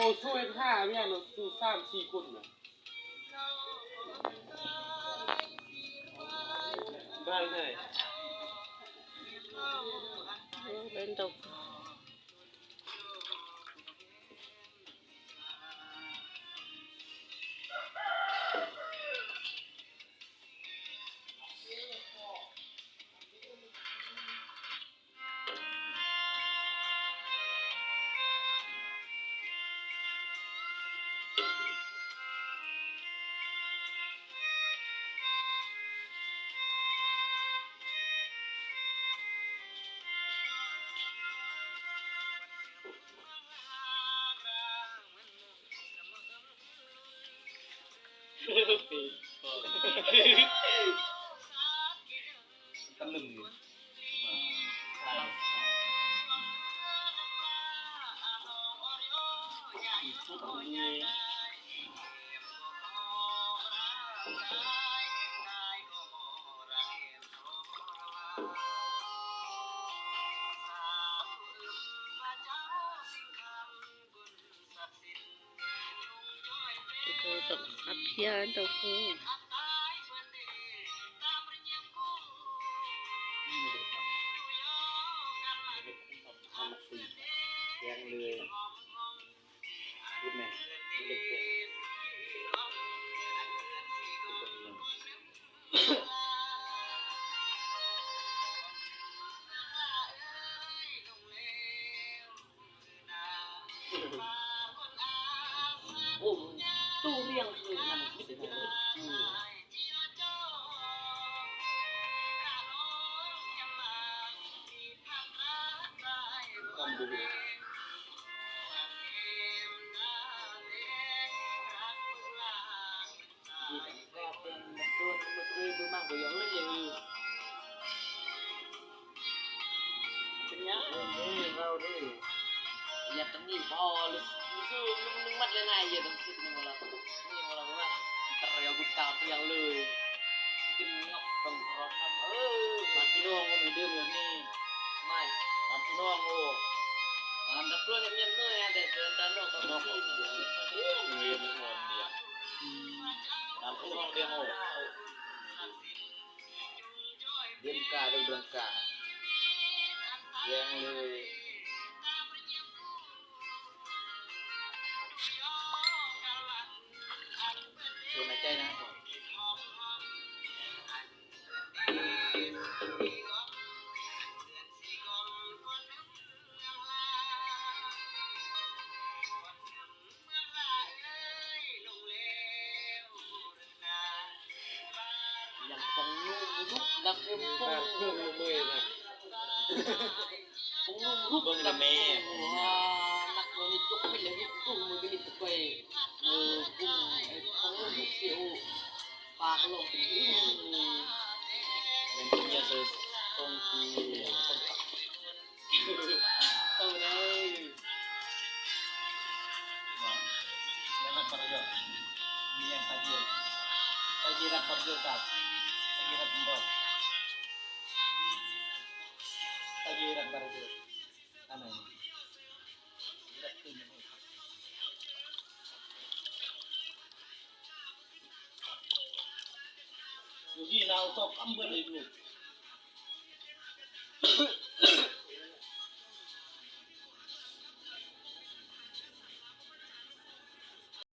Xuj ha mia no tu sam si kun na. Npaj ne. Lawv ntaus. Tus ko tseem qab phiab ntau kawg. Tus riam hwm nag bib tim. Yog tam nyim pom lub xub lub nub maj le na, yog tam sim nyuam los, nyuam los mas, ntar yog kuv tam riam lwm, tim nyuam rov rov mas tib nub ua nws dwb yog ni, mas tib nub ua, nrog pluaj nyiaj nyiaj noj, nrog nrog noj tau noj, nrog pluaj nyiaj noj. Diam ka dej doo ka, yeej li, tsis na caij na. Yam poob lub dub nrab poob, poob lub dub nrab poob, nag no li coob pheej yog ib tug mus li pem, poob lub dub xwb, pa loj. Tau na. Yog li no tau qab npua li lus.